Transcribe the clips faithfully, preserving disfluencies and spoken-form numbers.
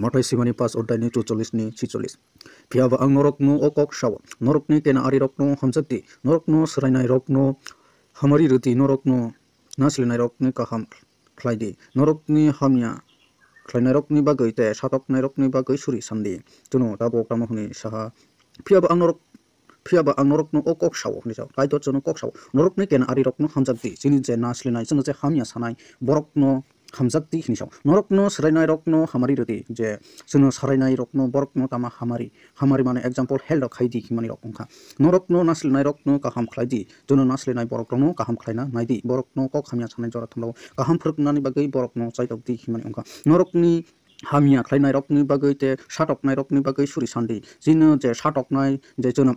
Mathai simani pas oddaini chuchollis ni chicholish. Phiya ba ang norokno o kok sao, norokni kena arirokno hamjak di, norokno swrainairokno hamari rw di, norokno naslinairokni kaham khlai di, norokni hamya khlainairokni bagwi tei satoknairokni bagwi suri san di. Chwngno tabuk tamo hwnwi saha. Phiya ba ang norok Phiya ba ang norokno o kok sao hwnwi sao. Kaitor chwngno kok sao. Norokni kena arirokno hamjak di. Chini je naslinai, chwngno je hamya sanai, borokno hamjak di hwnwi sao. Norokno swrainairokno hamari rw di. Je chwngno swrainairokno, borokno tama hamari. Hamari mane example, help rok khai di himani rok wngkha. Norokno naslinairokno kaham khlai di. Chwngno naslinai borokrokno kaham khlaina nai di. Borokno kok hamya sanai jora thumlao kaham phwrwknani bagwi borokno chaitok di himani wngkha. Norokni hamya khlainairokni bagwi tei satoknairokni bagwi suri san di. Chini je satoknai, je chwngno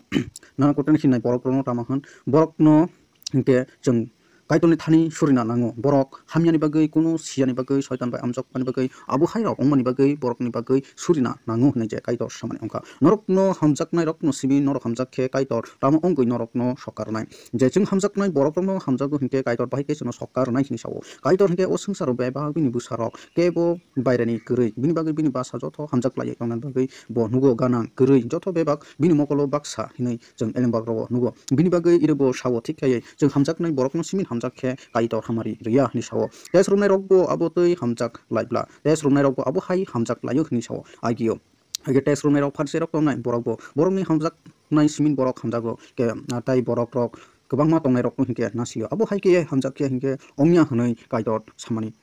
nana kotor hinai borokrokno tama hwn, borokno hinkhe chwng Kaitorni thani surina nango. Borok hamyani bagwi, kunu siyani bagwi, soitan bai amjokmani bagwi, abo hai rok wngmani bagwi borokni bagwi surina nango hwnwi je Kaitor samani wngkha. Norokno hamjaknairokno simi norok hamjak khe Kaitor tamo wngwi norokno sokar rwnai. Je chwng hamjaknai borokrokno hamjago hinkhe Kaitor bahai khe chwngno sokar rwnai hwnwi sao. Kaitor hinkhe o swngcharo bebak bini bwsarok kebo bairani kwrwi, bini bagwi bini bwsa joto hamjak laiwi tongnani bagwi bo nugo ganang kwrwi, joto bebak bini mokolo baksa hinwi chwng elembak rogo nugo. Bini bagwi iro bo sao, thik khe chwng hamjaknai borokno simin hamjak khe Kaitor hamari rwya hwnwi sao. Tei swrwngnairokbo abo twi hamjak lai bla, tei swrwngnairokbo abo hai hamjak laio hwnwi sao. Agio. Haikhe tei swrwngnairok Pharisairok tongnai borokbo borokni hamjaknai simin borok hamjago, khe, ah, tei borokrok kwbangma tongnairokno hinkhe nasio. Abo hai khe hamjak khe hinkhe ongya hwnwi Kaitor samani.